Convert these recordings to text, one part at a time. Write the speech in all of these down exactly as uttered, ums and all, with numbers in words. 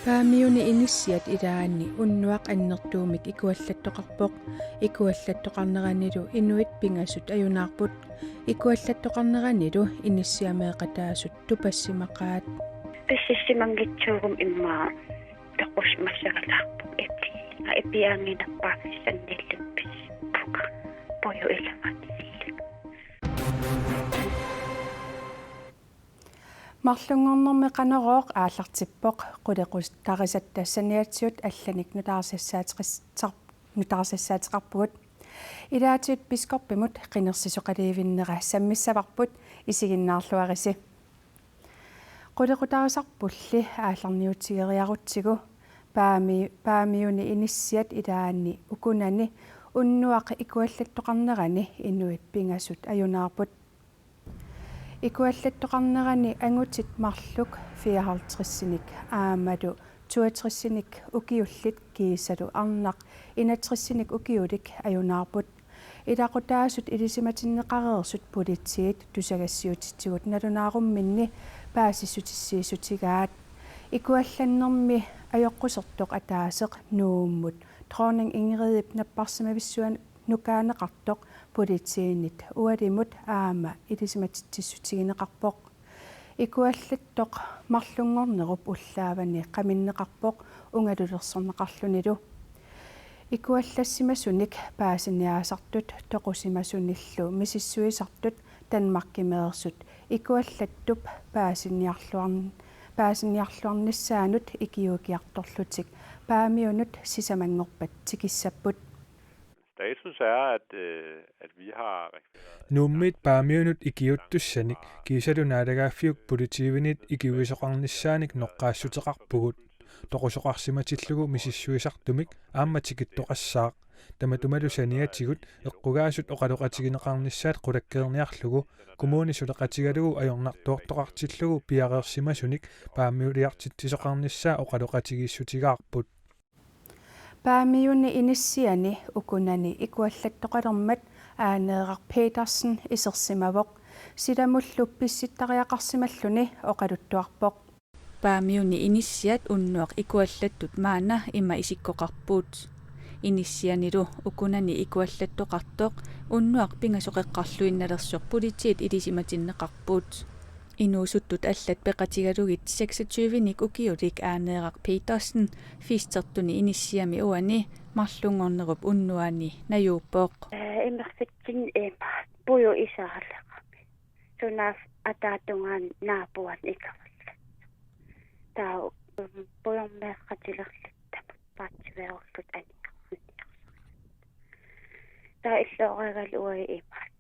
Paamiuni inissiat ilaanni unnuaq annertuumik ikuallattoqarpoq. Ikuallattoqarneranilu inuit pingasut ajunaarput. Ikuallattoqarneranilu inissiameeqataasut tupassimaqaat. Pissusisimanngitsuuguma immaqa toqusimassagalaarpunga ipi-, ipiaannginerpaaffisanniillugu pissippunga puju ilamanillu. Marlunngornermi Qanorooq aallartippoq. Qulequtarisatta saniatigut allanik nutaarsassaateqis-, tar-, nutaarsassaateqarpugut. Ilaatigut biskoppimut qinersisoqaliivinnera sammissavarput, isiginnaarluarisi. Qulequtarisarpulli aallarniutigeriarutsigu Paami-, Paamiuni inissiat ilaanni ukunani unnuaq ikuallattoqarnerani inuit pingasut ajunaarput. Ikuallattoqarnerani angutit marluk fireoghalvtredsinik aammalu toogtredsinik ukiullit kiisalu arnaq enogtredsinik ukiulik ajunaarput. Ilaqutaasut ilisimatinneqareersut politiit tusagassiuutitigut nalunaarumminni paasissutissiissutigaat. Ikuallannermi ajoqusertoq ataaseq Nuummut Dronning Ingridip napparsimavissuanukaaneqartoq politiinit ualimut aamma ilisimatitsissutigineqarpoq. Ikuallattoq marlunngornerup ullaavani qaminneqarpoq ungalulersorneqarlunilu. Ikuallassimasunik paasiniaasartut toqusimasunillu misissuisartut Danmarkimeersut ikuallattup paasiniarluarn-, paasiniarluarnissaanut ikiuikiartorlutik Paamiunut sisamanngorpat tikissapput. Status er, at, øh, at vi har rekvireret Nuummiit Paamiunut ikiuuttussanik kiisalu naalagaaffiup politiiviniit ikiuisoqarnissaanik noqqaassuteqarpugut. Toqusoqarsimatillugu misissuisartumik aamma tikittoqassaaq. Tamatumalu saniatigut eqqugaasut oqaloqatigineqarnissaat qulakkeerniarlugu kommuni suleqatigalugu ajornartoortoqartillugu piareersimasunik Paamiuliartitsisoqarnissaa oqaloqatigiissutigaarput. Paamiuni inissiani ukunani ikuallattoqalermat Aaneeraq Petersen isersimavoq. Silamullu pissittariaqarsimalluni oqaluttuarpoq. Paamiuni inissiat unnuaq ikuallattut maanna ima isikkoqarput. Inissianilu ukunani ikuallattoqartoq unnuaq pingasoqeqqarluinnalersoq politiit ilisimatinneqarput. Inuusuttut allat peqatigalugit seksogtyvenik ukiulik Aaneeraq Petersen fiistertuni inissiami uani marlunngornerup unnuani najuuppoq. Ee, imerfitsin imaat puju isaalerami. Sunaaffa ataatungaani naapuani ikavallat. Taava, mm, pujormeeqqatilerluttaaq paatsiveerulluta aniarniarsarisat. Taava illooraagaluarlunga imaat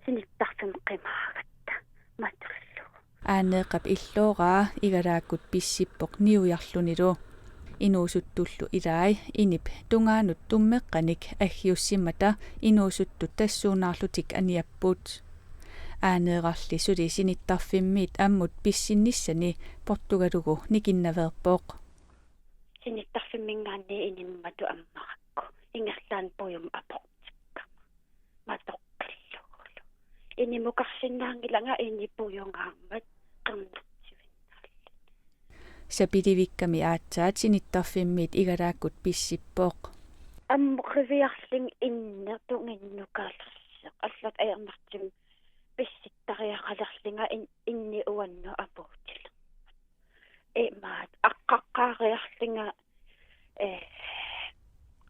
sinittarfimmi qimaagatta matorlugu. Aaneeqqap illooraa igalaakkut pissippoq niujarlunilu. Inuusuttullu ilai inip tungaanut tummeqqanik aggiussimmata inuusuttut tassuunaarlutik aniapput. Aaneerarli suli sinittarfimmiit ammut pissinnissani portugalugu nikinnaveerpoq. Sinittarfimminngaanniit inimmatut ammarakku ingerlaannaq pujumut aportikkama matoqqillugulu. Inimukarsinnaanngilanga ini pujungaarmat qernertivinnaalluni. Sapilivikkami aatsaat sinittarfimmiit igalaakkut pissippoq. Ammut qiviarlunga inneq tunginnukalersoq. Allat ajornartumik pissittariaqalerlunga in-, inni uannut apuutilermat. Imaat aqqaqqaariarlunga, ee,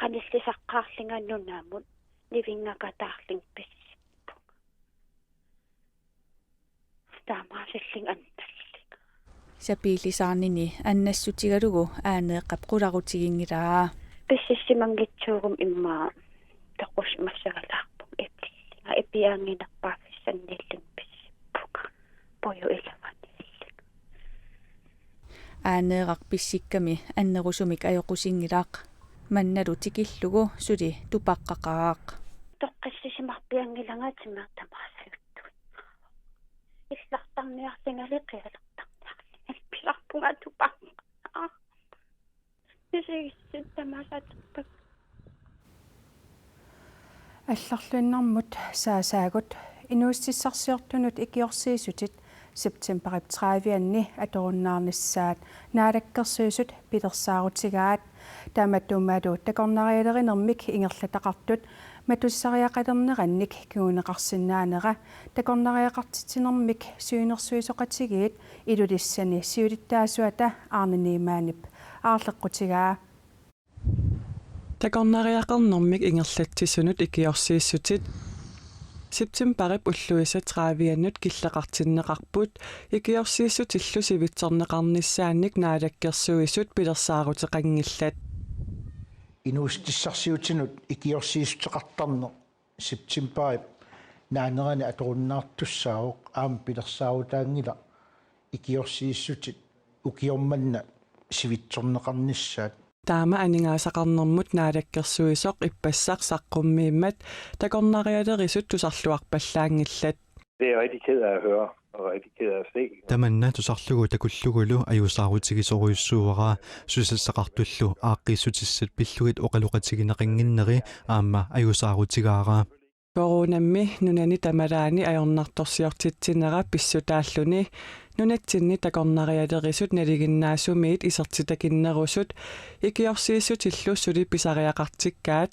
qanillisaqqaarlunga nunamut nivinngakataarlunga pissippunga. Taamaasillunga annallunga. Sapiilisaarnini annassutigalugu Aaneeqqap qularutiginngilaa. Pissussimanngitsuuguma immaqa toqusimassagalaarpunga ipi-, ipiaannginerpaaffisanniillugu pissippunga puju ilamanillu. Aaneeraq pissikkami annerusumik ajoqusinngilaq. Mannalu tikillugu suli tupaqqaqaaq. Toqqissisimarpianngilanga timertamaasajuttuinnaq. Illartarniarlungali qialertarniarlungali pilarpunga tupaqqaaq. Isigissut tamaasa atorpakka. Allarluinnarmut saasaagut inuussutissarsiortunut ikiorsiissutit septembarip tredive-anni atorunnaarnissaat Naalakkersuisut pilersaarutigaat. Taamaattumillu takornarialerinermik ingerlataqartut matusariaqalernerannik kinguneqarsinnaanera takornariaqartitsinermik siunnersuisoqatigiit Ilulissani siulittaasuata Arne Niemannip aarleqqutigaa. Takornariaqarnermik ingerlatsisunut ikiorsiissutit septembarip ulluisa tredive-annut killeqartinneqarput, ikiorsiissutillu sivitsorneqarnissaannik Naalakkersuisut pilersaaruteqanngillat. Inuussutissarsiutinut ikiorsiissuteqartarneq septembarip naanerani atorunnaartussaavoq, aamma pilersaarutaanngilaq ikiorsiissutit ukioq manna sivitsorneqarnissaat. Taama aningaasaqarnermut Naalakkersuisoq ippassaq saqqummiimmat takornarialerisut tusarluarpallaanngillat. Det er jeg rigtig ked af at høre, og rigtig ked af at se. Tamanna tusarlugu takullugulu ajuusaarutigisorujussuuara, susassaqartullu aaqqiissutissat pillugit oqaloqatigineqannginneri aamma ajuusaarutigaara. Coronammi nunani tamalaani ajornartorsiortitsinera pissutaalluni nunatsinni takornarialerisut nalinginnaasumiit isertitakinnerusut ikiorsiissutillu suli pisariaqartikkaat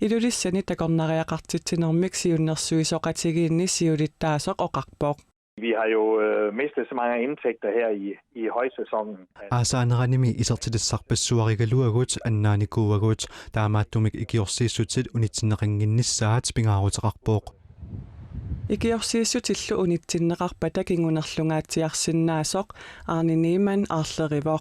Ilulissani takornariaqartitsinermik siunnersuisoqatigiinni siulittaasoq oqarpoq. Vi har jo øh, mistet så mange indtægter her i, i højsæsonen. At Aasaaneranimi isertitassarpassuarigaluagut annaanikuuagut, taamaattumik ikiorsiissutit unitsinneqannginnissaat pingaaruteqarpoq. Ikiorsiissutillu unitsinneqarpata kingunerlungaatsiarsinnaasoq Arne Niemann aarlerivoq.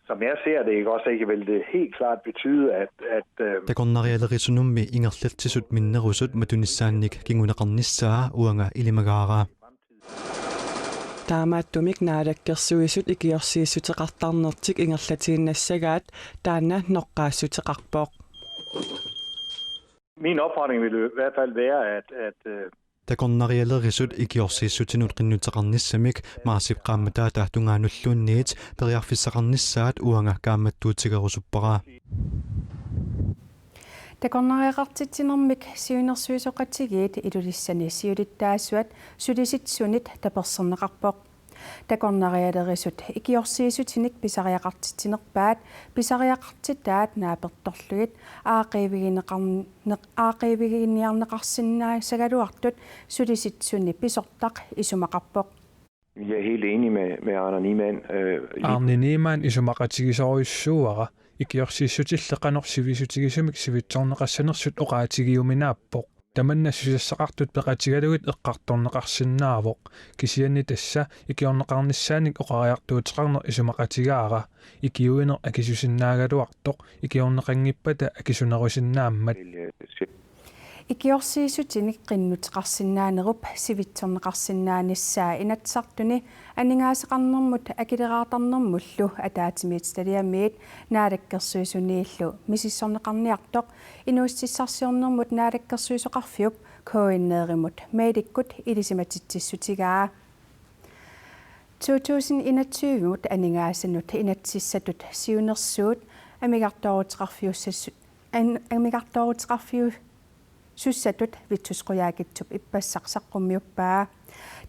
Som jeg ser det, ikke også, ikke vil det helt klart betyde, at, at øh, Takornarialerisunummi ingerlatsisut minnerusut matunissaannik kinguneqarnissaa uanga ilimagaara. Taamaattumik Naalakkersuisut ikiorsiissuteqartarnertik ingerlatiinnassagaat taanna noqqaassuteqarpoq. Min opfordring vil i hvert fald være, at, at øh, Takornarialerisut ikiorsiissutinut qinnuteqarnissamik marsip qaammataata tungaanulluunniit periarfissaqarnissaat uanga kaammattuutigerusuppara. Takornariaqartitsinermik siunnersuisoqatigiit Ilulissani siulittaasuat Sulisitsunit taperserneqarpoq. Takornarialerisut ikiorsiissutinik pisariaqartitsinerpaat pisariaqartitaat naapertorlugit aaqqiivigineqarneq-, aaqqiiviginiarneqarsinnaasagaluartut Sulisitsuni pisortaq isumaqarpoq. Jeg er helt enig med, med Arne Niemann. Øh, lige Arne Niemann isumaqatigisorujussuuara, ikiorsiissutilli qanoq sivisutigisumik sivitsorneqassanersut oqaatigiuminaappoq. Tamanna susassaqartut peqatigalugit eqqartorneqarsinnaavoq, kisianni tassa ikiorneqarnissaannik oqariartuuteqarneq isumaqatigaara, ikiuineq akisusinnaagaluartoq ikiorneqanngippata akisunerusinnaammat. Ikiorsiissutinik qinnuteqarsinnaanerup sivitsorneqarsinnaanissaa Inatsisartuni aningaasaqarnermut akileraartarnermullu ataatsimiititaliamiit Naalakkersuisuniillu misissorneqarniartoq inuussutissarsiornermut naalakkersuisoqarfiup K N R-imut mailikkut ilisimatitsissutigaa. To tusind enogtyve-mut aningaasanut inatsisissatut siunnersuut amigartooruteqarfiussassu-, an-, amigartooruteqarfiusussatut Vittus Qujaukitsup ippassaq saqqummiuppaa.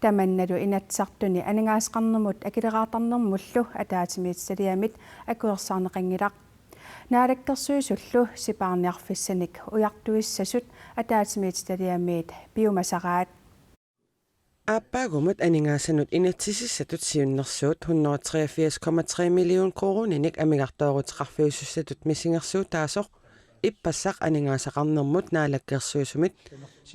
Tamannalu Inatsisartuni aningaasaqarnermut akileraartarnermullu ataatsimiititaliamit akuersaarneqanngilaq. Naalakkersuisullu sipaarniarfissanik ujartuissasut ataatsimiititaliamiit piumasaraat. Aappaagumut aningaasanut inatsisissatut siunnersuut hundrede treogfirs komma tre million koruuninik amigartooruteqarfiusussatut misigersuutaasoq ippassaq aningaasaqarnermut naalakkersuisumit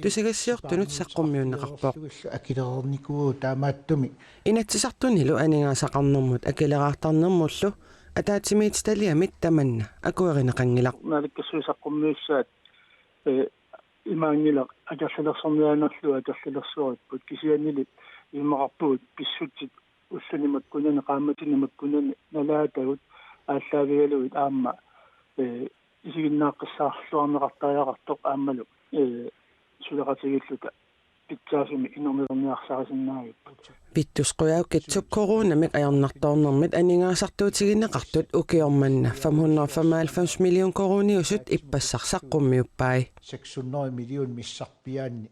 tusagassiortunut saqqummiunneqarpoq. Akilereernikuuvoq taamaattumik. Inatsisartunilu aningaasaqarnermut akileraartarnermullu ataatsimiititaliamit tamanna akuerineqanngilaq. Naalakkersuisut saqqummiussaat, eh, imaanngilaq akerlilersorniaannarlugu akerlilersoripput, kisiannili isumaqarpugut pissutsit ulluni makkunani, qaammatini makkunani nalaatagut aallaavigalugit aamma, eh, isiginnaaqqissaarluarneqartariaqartoq aammalu, eh, suleqatigiilluta pitsaasumik inernilerniarsarisinnaagipput. Vittus Qujaukitsup coronamik ajornartoornermit aningaasartuutigineqartut ukioq manna fem hundrede og femoghalvfems million koruuniusut ippassaq saqqummiuppai. Seks hundrede million missarpiaanni.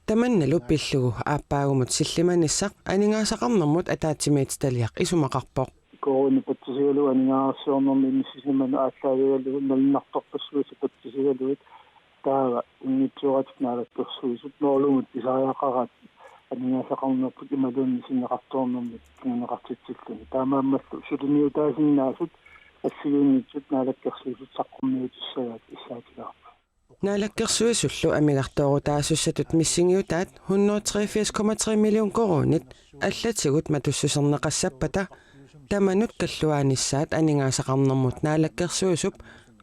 Tamannalu pillugu aappaagumut sillimanissaq aningaasaqarnermut ataatsimiititaliaq isumaqarpoq. Koruunit patsisigalugu aningaasarsiornermi inissisimanut aallaavigalugu malunnartorpassuit patsisigalugit, taava inngitsooratik naalakkersuisut noorlumut pisariaqaraat aningaasaqarnerput imaluunniit sinneqartoornermik kinguneqartitsilluni. Taamaammallu suliniutaasinnaasut assigiinngitsut naalakkersuisut saqqummiutissagaat kissaatigaarput. Naalakkersuisullu amigartoorutaasussatut missingiutaat hundrede og treogfirs komma tre million koruunit allatigut matussuserneqassappata tamanut kalluaanissaat aningaasaqarnermut naalakkersuisup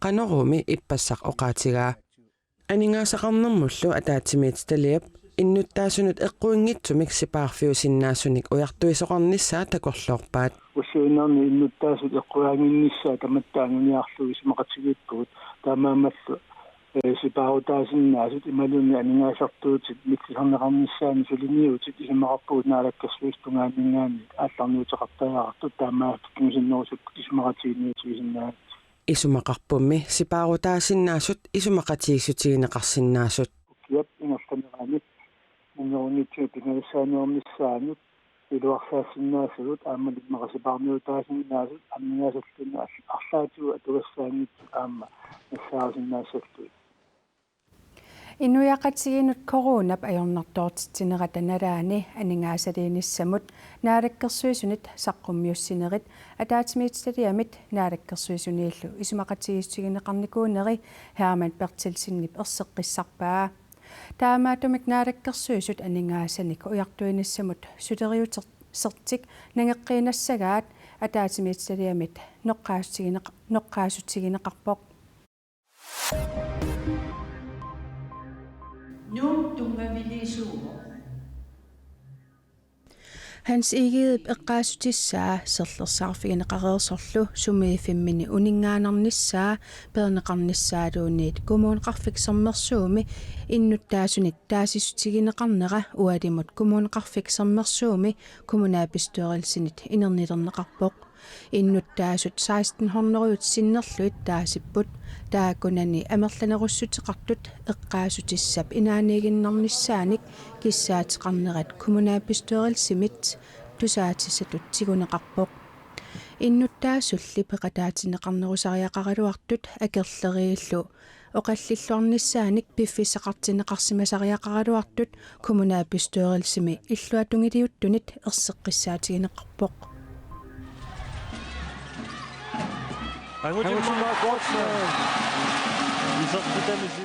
Qanoroomi ippassaq oqaatigaa. Aningaasaqarnermullu ataatsimiititaliap innuttaasunut eqquinngitsumik sipaarfiusinnaasunik ujartuisoqarnissaa takorloorpaat. Usiunnarni innuttaasut eqqugaannginnissaat tamatta anguniarlugu isumaqatigiippugut, taamaammallu, ee, sipaarutaasinnaasut imaluunniit aningaasartuutit millisarneqarnissaannik suliniutit isumaqarpugut naalakkersuisut tungaanninngaanniit aallarniuteqartariaqartut, taamaattumik kingusinnerusukkut isumaqatigiinniutigisinnaagakkit. Isumaqarpummi sipaarutaasinnaasut isumaqatigiissutigineqarsinnaasut. Ukiap ingerlanerani minnerunngitsumik pingajussaaneernissaanut iluarsaassinnaasagut aamma immaqa sipaarniutaasinnaasut aningaasalluni arlaatigut atugassaanngitsut aamma nassaarisinnaassallutik. Inuiaqatigiinnut coronap ajornartoortitsinerata nalaani aningaasaliinissamut naalakkersuisunit saqqummiussinerit ataatsimiititaliamit naalakkersuisuniillu isumaqatigiissutigineqarnikuuneri Hermann Berthelsenip erseqqissarpaa. Taamaattumik naalakkersuisut aningaasanik ujartuinissamut suleriutertik nangeqqiinnassagaat ataatsimiititaliamit noqqaassutigineq-, noqqaassutigineqarpoq. Nuup tunngaviliisuuvoq. Hans Egedep eqqaassutissaa serlersaarfigineqareersorlu sumiiffimmini uninngaannarnissaa peerneqarnissaaluunniit Kommuneqarfik Sermersuumi innuttaasunit taasissutigineqarnera ualimut Kommuneqarfik Sermersuumi kommunalbestyrelsinit inernilerneqarpoq. Innuttaasut seksten hundrede sinnerlugit taasipput, taakkunani amerlanerussuteqartut eqqaassutissap inaaniiginnarnissaanik kissaateqarnerat kommunalbestyrelsimit tusaatissatut tiguneqarpoq. Innuttaasulli peqataatinneqarnerusariaqaraluartut akerleriillu oqallilluarnissaanik piffissaqartinneqarsimasariaqaraluartut kommunalbestyrelsimi illuatungiliuttunit erseqqissaatigineqarpoq. Angutimmarik Kreutzmann. Isertitamisi.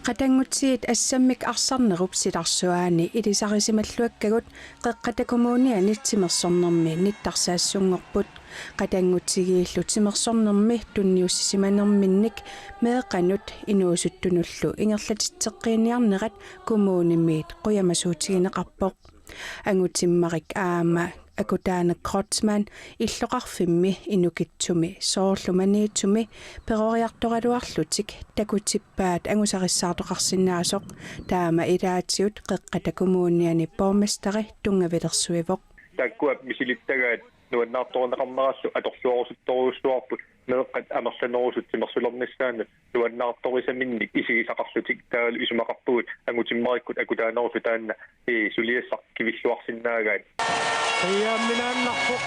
Qatanngutsiit assammik arsarnerup silarsuaani ilisarisimalluakkagut Qeqqata Kommuniani timersornermi nittarsaassunngorput. Qatanngutsigiillu timersornermi tunniussisimanerminnik meeqqanut inuusuttunullu ingerlatitseqqiinniarnerat kommunimiit qujamasuutigineqarpoq. Angutimmarik aamma Akutaana Kreutzmann illoqarfimmi inukitsumi soorlu Maniitsumi peroriartoraluarlutik takutippaat angusarissaartoqarsinnaasoq, taama ilaatigut Qeqqata Kommuniani borgmesteri tunngavilersuivoq. Taakkua misilittagaat nuannaartoruneqarnerallu atorluarusuttorujussuarput meeqqat amerlanerusut timersulernissaannut nuannaartorisaminnik isigisaqarlutik, taavalu isumaqarpugut Angutimmarikkut Akutaanerullu taanna, ee, suliassaq kivilluarsinnaagaat. Qiiaamminaannarpoq.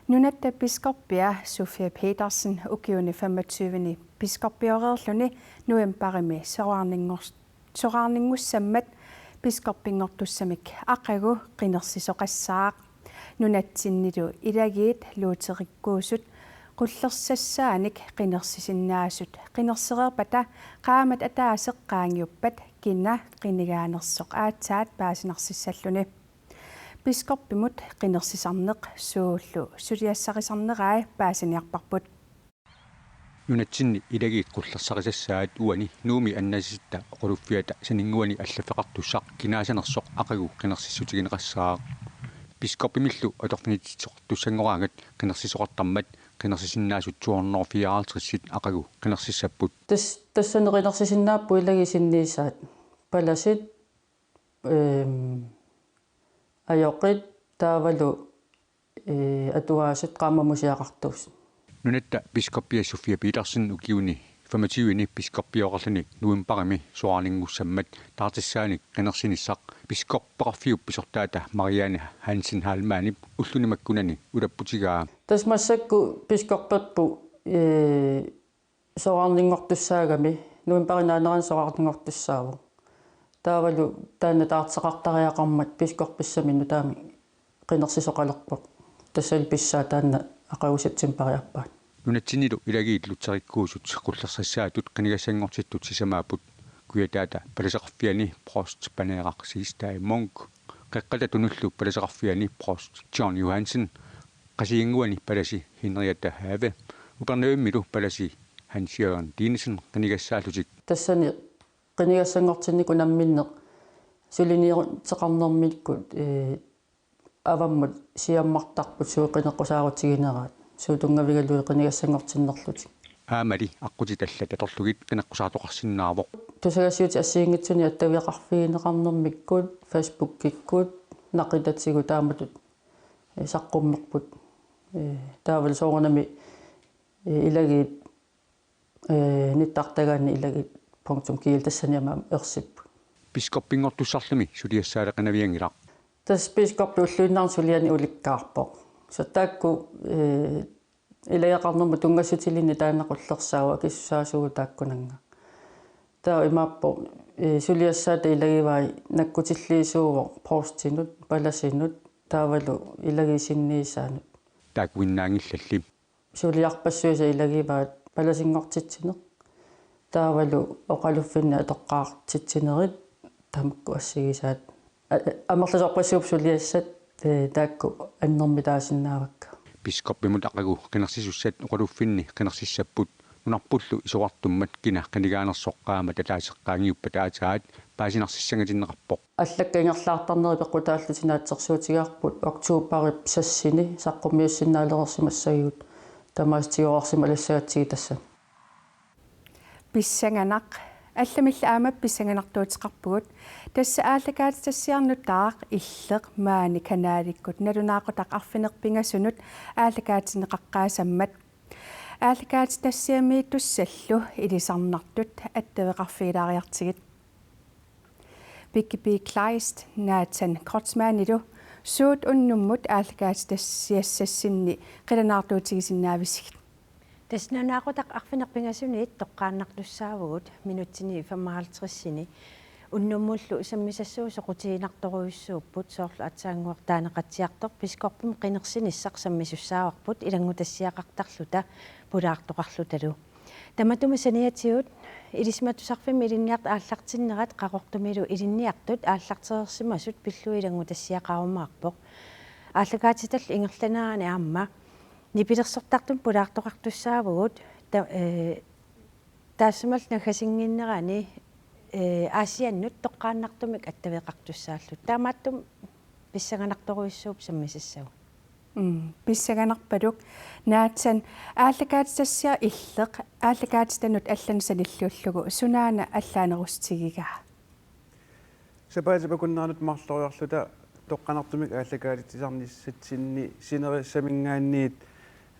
Nunatta biskoppia Sofia Petersen ukiuni femogtyve-ni biskoppioreerluni novembarimi soraarninngor-, soraarninngussammat biskoppinngortussamik aqagu qinersisoqassaaq. Nunatsinnilu ilagiit luuterikkuusut qullersassaanik qinersisinnaasut qinersereerpata qaammat ataaseq qaangiuppat kina qinigaanersoq aatsaat paasinarsissalluni. Biskoppimut qinersisarneq suullu suliassarisarnerai paasiniarparput. Nunatsinni ilagiit qullersarisassaat uani Nuummi annasitta oqaluffiata saninnguani allaffeqartussaq kinaasanersoq aqagu qinersissutigineqassaaq. Biskoppimillu atorfinitsitsoqartussanngoraangat qinersisoqartarmat qinersisinnaasut to hundrede og fireoghalvtreds aqagu qinersissapput. Tas-, tassani qinersisinnaapput ilagiit sinniisaat. Palasit, ehm, ajoqit taavalu, eh, atuaasut qaammamusiaqartuusut. Nunatta biskoppia Sofia Petersen ukiuni femogtyve-ni biskoppioqarluni novembarimi soraarninngussammat taartissaanik qinersinissaq biskoppeqarfiup pisortaata Marianne Hansen Heilmannip ulluni makkunani ulapputigaa. Tassa massakkut biskopperput, ee, soraarninngortussaagami, novembarip naanerani soraarninngortussaavoq. Taavalu taanna taarteqartariaqarmat biskoppissami nutaami qinersisoqalerpoq. Tassalu pissaat taanna aqagu septembariarpaat. Nunatsinnilu ilagiit lutherikkuusut qullersissaatut qinigassanngortittut sisamaapput. Kujataata palaseqarfiani provst Paneeraq Siegstad Munk, Qeqqata Tunullu palaseqarfiani provst John Johansen, Qasigiannguani palasi Henriette Have, Upernavimmilu palasi Hans Jørgen Dinesen qinigassaallutik. Tassani qinigassanngortinnikut namminneq suliniuteqarnermikkut, ee, avammut siammartarput suut qineqqusaarutigineraat, suut tunngavigalugit qinigassanngortinnerlutik. Aammali aqqutit allat atorlugit qineqqusaartoqarsinnaavoq. Tusagassiuutit assigiinngitsunik attaveqarfigineqarnermikkut, Facebookikkut, naqitatigut taamatut, ee, saqqummerput. Ee, taavalu soorunami, ee, ilagiit, ee, nittartagaanni ilagiit punktum G L tassani aamma ersipput. Biskoppinngortussarlumi suliassaaleqinavianngilaq. Tassa biskoppi ulluinnarni sulianik ulikkaarpoq. Soorlu taakku, ee, ilageqarnermut tunngassutilinnik taanna qullersaavoq, akissusaasugut taakkunannga. Taava imaappoq, ee, suliassaata ilagivai nakkutilliisuuvoq provstinut, palasinut, taavalu ilagiit sinniisaannut. Taakkuinnaanngillalli. Suliarpassuisa ilagivaat palasinngortitsineq. Taavalu oqaluffinni atoqqaartitsinerit tamakku assigisaat. A-, a-, amerlasoorpassuupput suliassat, ee, taakku annermik taasinnaavakka. Biskoppimut aqagu qinersisussat oqaluffinni qinersissapput, nunarpullu isorartummat kina qinigaanersoq qaammat ataaseq qaangiuppat aatsaat paasinarsissangatinneqarpoq. Allakkat ingerlaartarnerit peqqutaallutik naatsorsuutigaarput oktoberip seksini saqqummiussinnaalersimassagigut, tamaasa tigorarsimalassagatsigu tassani. Pissanganaq. Allamillu aamma pissanganartuuteqarpugut. Tassa aallakaatitassiarnut taaq Illeq maani kanaalikkut nalunaaqutaq arfineq-pingasunut aallakaatinneqaqqaasammat. Aallakaatitassiamiittussallu ilisarnartut attaveqarfigilaariartigit. Pippi Kleist Nathan Kreutzmannilu suut unnummut aallakaatitassiassassinni qilanaartuutigisinnaavisigit? Tassa nalunaaqutaq arfineq-pingasuniit toqqaannartussaavugut minutsini femoghalvtredsini. Unnummullu sammisassuit soqutiginartorujussuupput, soorlu aatsaannguaq taaneqatsiartoq biskoppimut qinersinissaq sammisussaavarput ilanngutassiaqartarluta pulaartoqarlutalu. Tamatuma saniatigut Ilisimatusarfimmi ilinniartut aallartinnerat Qaqortumilu ilinniartut aallartereersimasut pillugit ilanngutassiaqarumaarpoq. Aallakaatitallu ingerlanerani aamma nipilersortartumik pulaartoqartussaavugut, ta-, ee, taassumalu naggasinnginnerani, ee, Aasiannut toqqaannartumik attaveqartussaalluta. Taamaattumik pissanganartorujussuupput sammisassagut. Mm, pissanganarpaluk. Nathan, aallakaatitassiaq Illeq aallakaatitanut allanut sanilliullugu sunaana allaanerussutigigaa? Sapaatip akunneranut marloriarluta toqqaannartumik aallakaatitsisarnissatsinni sinerissaminngaanniit,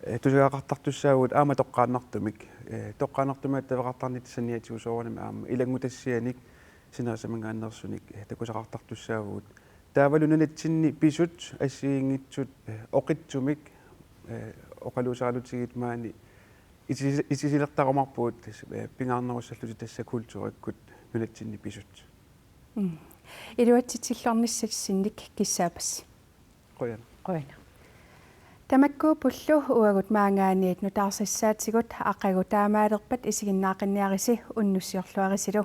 eh, tusagaqartartussaavugut aamma toqqaannartumik. Eh, toqqaannartumik attaveqartarnissaq saniatigut soorunami aamma ilanngutassianik sinerissaminngaanneersunik, eh, takusaqartartussaavugut. Taavalu nunatsinni pisut assigiinngitsut, eh, oqitsumik, eh, oqaluuseralutigit maani itis-, itisilertarumaarpugut, eh, pingaarnerussallutik tassa kulturikkut nunatsinni pisut. Mm. Iluatsitsilluarnissatsinnik kissaapassi. Qujan. Qujan. Tamakkuuppullu uagut maanngaanniit nutaarsiassaatigut, aqagu taamaalerpat isiginnaaqinniarisi, unnussiorluarisilu.